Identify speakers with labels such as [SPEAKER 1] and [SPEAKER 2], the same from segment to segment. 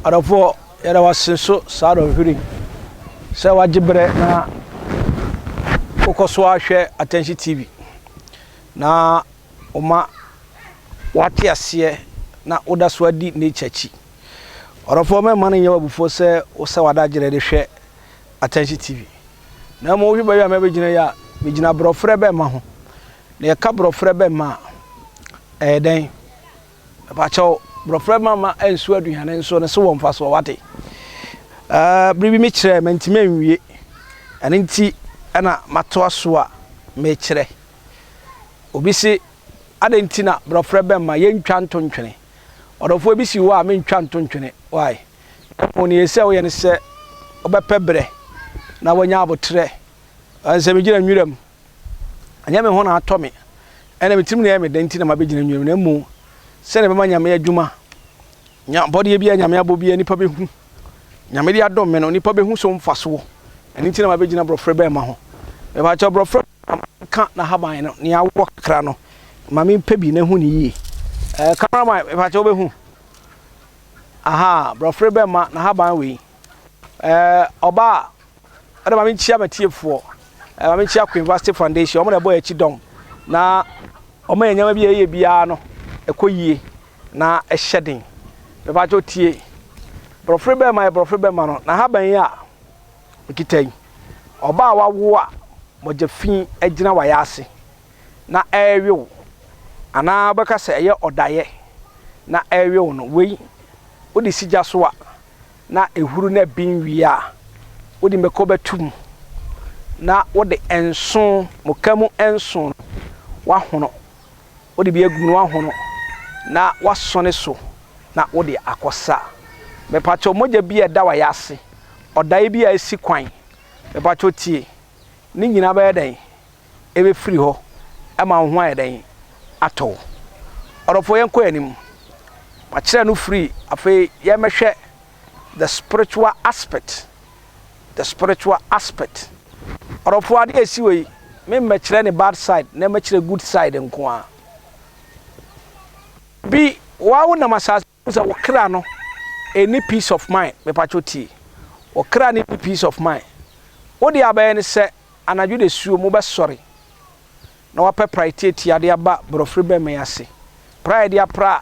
[SPEAKER 1] Adɔfoɔ, yɛda wo ase nso saa dɔnhwere yi sɛ wagye berɛ na wokɔ so ahwɛ Attention TV na woma wate aseɛ na woda so adi nature akyi. Ɔdɔfoɔ, mɛmma no nyɛ w'abufuo sɛ wosɛ w'adagyerɛ de hwɛ Attention TV. Na mmom wohwɛ baabi a mɛbɛgyina yi a, megyina borɔferɛ bɛmma ho. Na yɛka borɔferɛ bɛmma a, ɛyɛ dɛn? Mepakyɛw, borɔferɛ bɛmma nso aduane nso ne so wɔ mfasoɔ, wate? Ɛɛ, bere bi mekyerɛɛ, mantumi anwie. Ɛno nti ɛna matoa so a mekyerɛ. Obi se, adɛn nti na borɔferɛ bɛmma yɛntwa nto ntwene? Ɔdɔfoɔ bi si hɔ a mentwa nto ntwene, why? Mmom nea ɛsɛ sɛ woyɛ ne sɛ wobɛpɛ berɛ na woanya aboterɛ. Sɛ megyina nwura mu, ɛnyɛ me ho na atɔ me, ɛna me tirim na ɛyɛ me dɛ nti na mabɛgyina nwura mu, na mmom sɛdeɛ ɛbɛma Nyame adwuma, abɔdeɛ bi a Nyame abɔ biara nnipa bɛhu. Nyame de adom me no, nnipa bɛhu so mfasoɔ. Ɛno nti na mabɛgyina borɔferɛ bɛmma ho. Mepakyɛw, borɔferɛ bɛmma ka n'ahaban no, nea awɔ kakra no, ma mempɛ bi na hu no yie. Ɛɛ, cameraman, mepakyɛw wobɛhu? Aha, borɔfere bɛmma n'ahaban wei. Ɛɛ, ɔbaa, ɛna ma menkyia m'atiefoɔ. Ɛɛ, ma menkyia Queen Vasti Foundation, wɔn na ɛbɔ yɛn akyi dɔm. Na wɔn yɛ nneɛma bi a ɛyɛ biara no, ɛkɔ yie na ɛhyɛ den. Mepakyɛw tie. Borɔfere bɛmma yɛ borɔfere bɛmma no, n'ahaban yi a mekita yi, ɔbaa a wawo a mogya fi agyina w'ayɛ na ɛrewe wo, anaa wobɛka sɛ ɛyɛ ɔdaeɛ na ɛrewe wo no, wei wode si gya so a na ɛhuru na ɛben wie a, wode mako bɛto mu na wode nso, moka mu nso no, woahono, wode bi agu mu na woahono na woasɔne so na wode akɔsa. Mepakyɛw, mogya bi a ɛda w'ayase, ɔdaeɛ bi a asi kwan, mepakyɛw tie, ne nyinaa bɛyɛ dɛn? Ɛbɛfiri hɔ ma wo ho ayɛ dɛn? Atɔ wo. Ɔdɔfoɔ yɛnkɔ yɛn anim. Makyerɛ no firi afei yɛmmɛhwɛ the spiritual aspect. The spiritual aspect. Ɔdɔfoɔ adeɛ a ɛsi wɔ yi, memmɛkyerɛ ne bad side na mɛkyerɛ good side nko ara. Bi, waa wonam asase sɛ wo kra no ɛnni peace of mind, mepakyɛw tie, wo kra no nni peace of mind, wo deɛ abɛyɛ ne sɛ anadwo dasuo mu wobɛsɔre na wapɛ prae tiatia de aba borɔfere bɛmɛn ase, prae de apra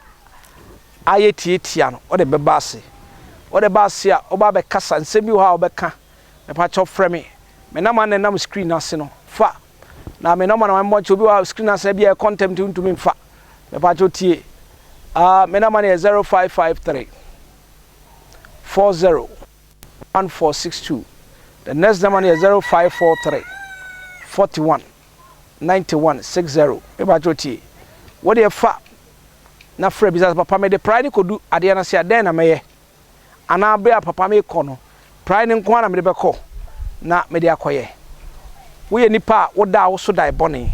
[SPEAKER 1] a ayɛ tiatia no wode bɛba ase, wode ba ase a woba abɛkasa, nsɛm bi wɔ hɔ a wobɛka, mepakyɛw frɛ me, me number na ɛnam screen no ase no, fa na me number na memmɔ nkyɛ obi wɔ hɔ a screen ase bi a ɛkɔ ntɛm nti wontumi mfa. Mepakyɛw tie. Ah, me number no yɛ 0553 40 1462. The next number no yɛ 0543 41 91 60. Mepakyɛw tie. Wo deɛ fa na frɛ bisa sɛ papa mede prae no kɔdu adeɛ no ase a dɛn na mɛyɛ? Anaa bere a papa merekɔ no, prae no nko ara na mede bɛkɔ na mede akɔyɛ. Woyɛ nipa a woda a woso dae bɔne.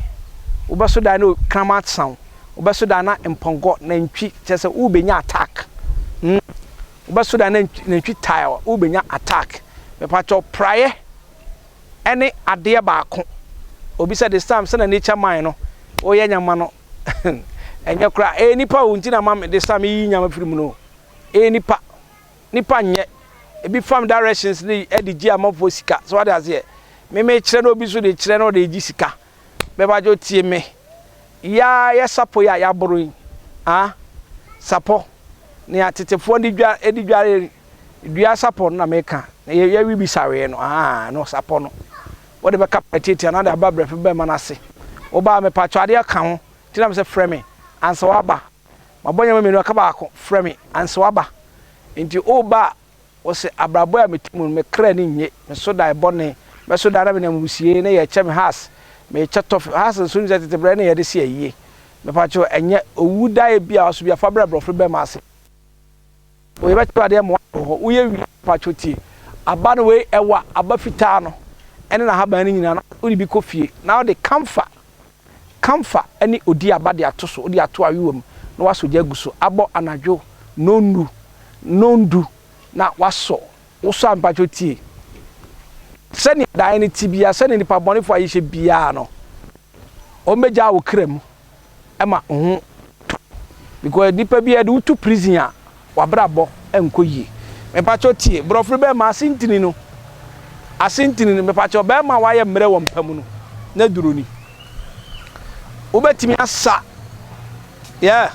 [SPEAKER 1] Wobɛso dae na okraman atena wo. Wobɛso dae na mpɔnkɔ, nantwi, kyerɛ sɛ worebɛnya attack. Hmm. Wobɛso dae na nantwi tae wo, worebɛnya attack. Mepakyɛw, praeɛ ne adeɛ baako. Obi sɛ this time sɛnea nature man no, woyɛ nyama no, ɛnyɛ koraa. Ɛyɛ nipa o, nti na ma this time meyi nyama firi mu no. Ɛyɛ nipa. Nipa nyɛ. Ebi fam directions ne ɛde gye amanfoɔ sika. So wate aseɛ? Me me kyerɛ na obi nso de kyerɛ na ɔde gye sika. Bɛbagye tie me. Yaa yɛ sapɔ yi a yɛaboro yi. Ah, sapɔ. Nea tetefoɔ de dwa de dware dua sapɔ no na meka. Na yɛ yɛwe bi sawee no. Ah, no sapɔ no. Wode bɛka tiatia na de aba brɛfo bɛma no ase. Wobaa mepatwɔ adeɛ ka ho. Nti na me sɛ frɛ me ansa waba. Mabɔ nneɛma mmienu aka baako, frɛ me ansa waba. Nti woba a, wose abrabɔ a mete mu no, me kra ani nnye, me so dae bɔne, mɛso dae na menam wusie na yɛkyɛ me has, mekyɛ tɔfe, has nso nim sɛ tete berɛ na yɛde si ayie. Mepakyɛw ɛnyɛ owu daeɛ bi a waso bi a fa brɛ aborɔfo bɛma ase. Wei bɛkyerɛ adeɛ ma wɔ hɔ. Woyɛ wie a mepakyɛw tie. Aba no wei ɛwa, aba fitaa no ɛne n'ahaban no nyinaa no wode bi kɔ fie na wode camphor Camphor ne odi aba de ato so, wode ato ayowa mu na woasɔ gya agu so abɔ anadwo nnɔnnu, nnɔndu na woasɔ. Wosɔ a mpakyɛw tie. Sɛnea daeɛ no te biara, sɛnea nnipa bɔnefo ahyehyɛ biara no, wɔbɛgyaa wo kra mu ma wo ho tɔ. Because nipa bi yɛde wo to prison a, w'abrabɔ nkɔ yie. Mepakyɛw tie, borɔfo bɛrima ase ntini no, ase ntini no, mepakyɛw bɛrima a wayɛ mmerɛ wɔ mpa mu no, n'aduro ni. Wobɛtumi asa, yeah,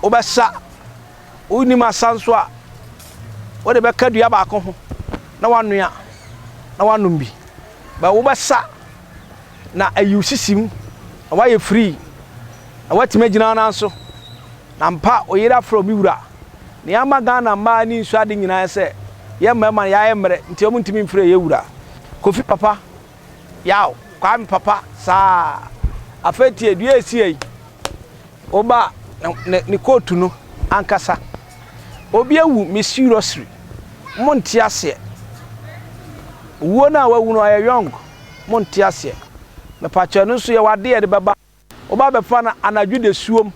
[SPEAKER 1] wobɛsa, wonim asa nso a, wode bɛka dua baako ho na wanoa na wanom bi. Bɛ wobɛsa na ayi wo sisi mu na woayɛ free na woatumi agyina wo nan so. Na ampa wo yere afrɛ wo me wura. Nea ama Ghana mmaa ani nsɔ ade nyinaa ne sɛ yɛn mmarima no yɛayɛ mmerɛ nti wɔn ntumi mfrɛ yɛn wura. Kofi papa, Yaw, Kwame papa saa. Afei tie dua a ɛsi ha yi, wo ba ne ne kootu no ankasa. Obi awu me seriously, mo nte aseɛ. Wuo no a wawu no ɔyɛ young, mo nte aseɛ. Mepakyɛ ɛno nso yɛwɔ adeɛ yɛde bɛba. Woba bɛfa no anadwo dasuom.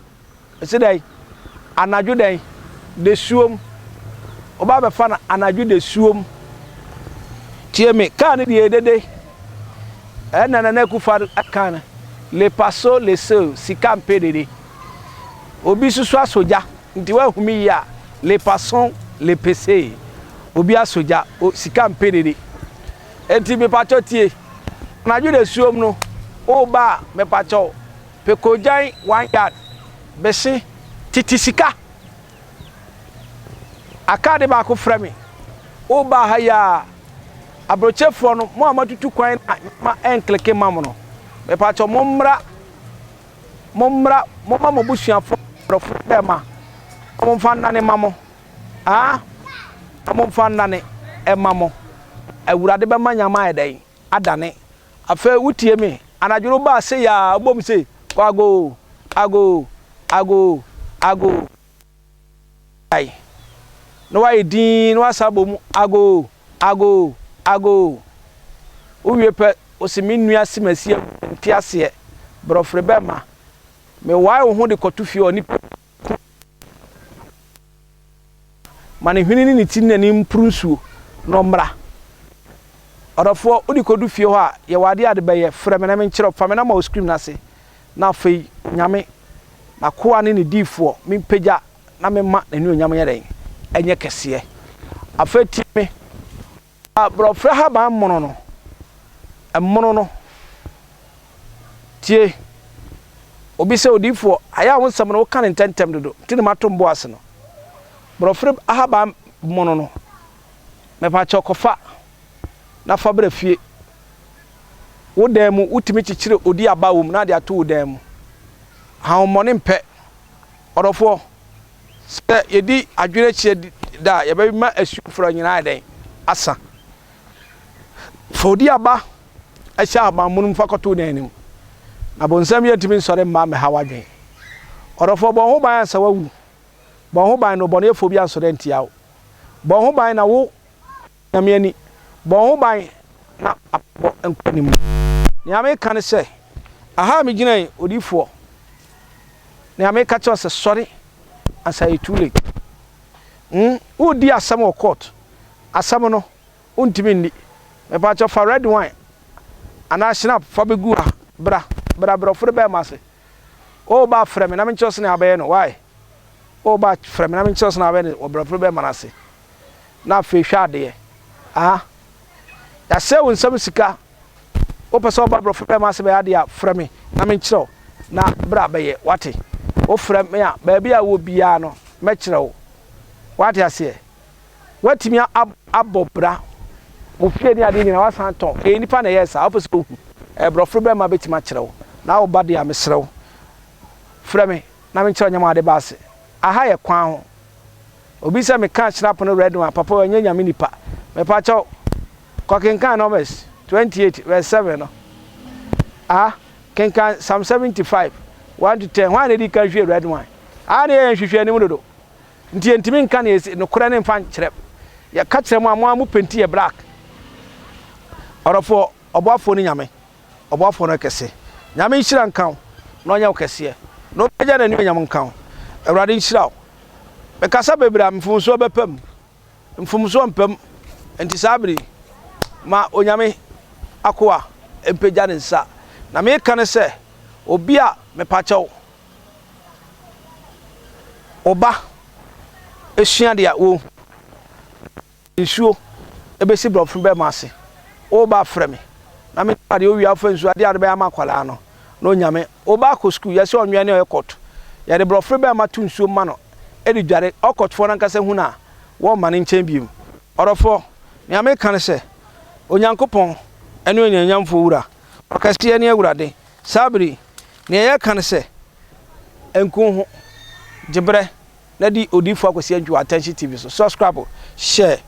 [SPEAKER 1] Mese dɛn? Anadwo dɛn? Dasuom. Woba bɛfa no anadwo dasuom. Tie me, kaa no deɛ dede. Ɛna Nana Akufo-Addo ka no, le paso le seu, sika mpɛ dede. Obi soso asɔ gya, nti woahu me yie a, le paso le pese. Obi asɔ gya, sika mpɛ dede. Enti mepakyɛw tie, anadwo dasuom no, woreba a, mepakyɛw, pɛ koogyan one yard, bese, tete sika, akaade baako frɛ me. Woreba ha yi ara, abrokyefoɔ no, mo a moatutu kwan na nneɛma ɛnkleke mma mo no, mepakyɛw mommra, mommra, momma mo abusuafoɔ adɔfo bɛma, na wɔmfa nnane mma mo. Ah, momfa nnane mma mo. Awurade bɛma nyama ayɛ dɛn? Adane. Afei wotie me, anadwo no wobaa sei a, wobom sei, kɔ agoo, agoo, agoo, agoo. Ai, na woayɛ dinn na woasan abɔ mu, agoo, agoo, agoo. Wowie pɛ, wose me nua Simasi awu, mente aseɛ, borɔfere bɛma. Mewae wo ho de kɔto fie hɔ, nnipa ko. Ma ne hwene ne ne ti ne n'ani mporo nsuo, na ɔmmra. Ɔdɔfoɔ, wode kɔdu fie hɔ a, yɛwɔ adeɛ a de bɛyɛ. Frɛ me na menkyerɛ wo. Fa me nɔma wɔ screen no ase, na afei Onyame, n'akoa ne ne diyifoɔ, mempagya na memma n'anuonyam nyɛ dɛn? Ɛnyɛ kɛseɛ. Afei tie me. Borɔferɛ ahaban mono no, mono no, tie, obi sɛ odiyifoɔ, ayɛ a wo nsɛm no woka no ntɛmntɛm dodo, nti na mato mbo ase no. Borɔferɛ ahaban mono no, mepakyɛw kɔfa na fa bra fie. Wo dan mu, wotumi kyekyere odi aba wɔ mu na de ato wo dan mu. Ahonhommɔne mpɛ. Ɔdɔfoɔ. Sɛ yɛdi adwene akyi da a, yɛbɛma asuafo nyinaa ayɛ dɛn? Asa. Fa odi aba hyɛ ahabanmono mu fa kɔto dan no mu. Na bonsam yi ntumi nsɔre mma mmɛha w'adwene. Ɔdɔfoɔ, bɔ wo ho ban ansa woawu. Bɔ wo ho ban na ɔbɔneɛfoɔ bi ansɔre antia wo. Bɔ wo ho ban na wo Nyame ani. Bɔ wo ho ban na abrabɔ nkɔ anim. Nea meka ne sɛ, aha a megyina yi, odiyifoɔ, nea meka kyerɛ wo sɛ sɔre ansa ɛyɛ too late. Hmm, woredi asɛm wɔ court, asɛm no wontumi nni. Mepakyɛw fa red wine anaa schnapp fa bɛgu ha, bra, bra brɔfo no bɛɛma ase. Woreba a frɛ me na menkyerɛ wo sɛnea wobɛyɛ no, why? Woreba a frɛ me na menkyerɛ wo sɛnea wobɛyɛ no wɔ brɔfo no bɛɛma no ase. Na afei hwɛ adeɛ. Aha. Yɛasɛe wo nsam sika. Wopɛ sɛ woba borɔfo bɛrima ase bɛyɛ adeɛ a, frɛ me na menkyerɛ wo. Na bra bɛyɛ. Woate? Wofrɛ me a, baabi a wowɔ biara no, mɛkyerɛ wo. Woate aseɛ? Woatumi abɔ bra. Wo fie ne adeɛ nyinaa, woasan atɔn. Ɛyɛ nnipa na ɛyɛɛ saa. Wopɛ sɛ wohu? Ɛyɛ borɔfo bɛrima bɛtumi akyerɛ wo. Na woba deɛ a, mesrɛ wo, frɛ me na menkyerɛ wo nneɛma a wode ba ase. Aha yɛ kwan ho. Obi sɛ me ka hyira pono red one papa ɔnyɛ nyame nipa mepa kyɛw kɔ kenkan Numbers 28 verse 7 no ah kenkan Psalm 75 1 to 10 hwan na edi kan hwie red wine ah ne yɛ nhwehwɛ anim dodo nti yɛntumi nka ne yɛsi nokorɛ ne mfa nkyerɛ yɛka kyerɛ mo a mo a mo penti yɛ black ɔdɔfoɔ ɔboafoɔ ne nyame Ɔbɔafoɔ no kɛse. Nyame nhyira nka wo na ɔnyɛ wo kɛseɛ na ɔmpagya n'anuonyam nka wo. Awurade nhyira wo. Mekasa bebree a mfomsoɔ bɛpa mu. Mfomsoɔ mpa mu. Nti saa bere yi, ma Onyame akoa mpagya ne nsa. Na meka ne sɛ, obi a mepakyɛw, wo ba sua deɛ a wɔnhu. Nsuo bɛsi brɔfo bɛma ase. Wo ba frɛ me na me adeɛ owia fa nsuo adeɛ ade bɛyɛ ama akwadaa no na onyame. Wo ba akɔ sukuu yɛsɛ ɔnwɛn ne ɔyɛ kɔt. Yɛde brɔfo bɛma to nsuo ma no de dware. Ɔkɔtfoɔ no ankasa hu no a wɔmma no nkyɛn bio. Ɔdɔfoɔ, nea meka ne sɛ, Onyankopɔn ne Onimuonyamfoɔ Wura, Ɔkɛseɛ ne Awurade. Saa bere yi, nea yɛreka ne sɛ, Nku wo ho, gye berɛ na di Odiyifoɔ Akwasi Antwi wɔ Attention TV so. Subscribe, share,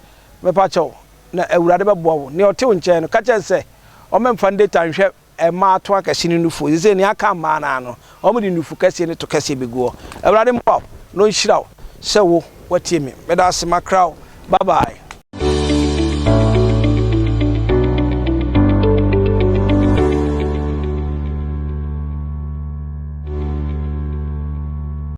[SPEAKER 1] mepa kyɛw, na Awurade bɛboa wo. Nea ɔte wo nkyɛn no, ka kyerɛ no sɛ ɔmmɛmfa ne data nhwɛ mmaa to akɛse ne nufoɔ. Seesei nea aka mmaa no ara no, wɔde nufu kɛseɛ ne to kɛseɛ bɛgu hɔ. Awurade mmoa wo na ɔnhyira wo sɛ wo woatie me. Meda ase, makra wo. Bye bye.